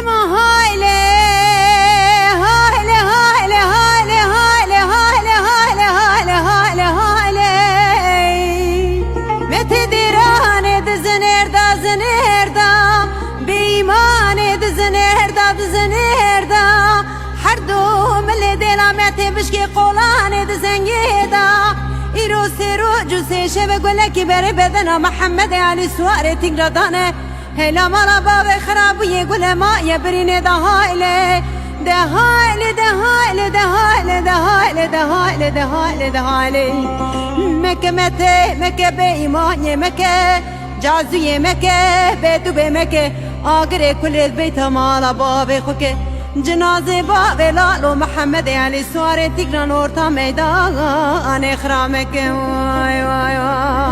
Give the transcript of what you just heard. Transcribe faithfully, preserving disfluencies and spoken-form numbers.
Haylê, haylê, haylê, haylê. Metê dêranê di zinêr da, zinêr da. Bêîmanê di zinêr da, di zinêr da. Her du milê dêla metê bişkê qolanê di zengê da. Îro sê roj û sê şeve gulekî berê bedena Mihemedê Elî Suwarê tîgra dane. Hêla mala bavê xirabûyê gule maye birînê de haylê. De haylê, de haylê, de haylê, de haylê, de haylê, de haylê, de haylê. Meke metê, meke bêîmanê, meke cazûyê, meke bêdûbê, meke agirê kulê beyta mala bavê xwe ke. Cinazê bavê lalo Mihemedê Elî Suwarê tîgran orta meydanê xira meke. Way, way, way.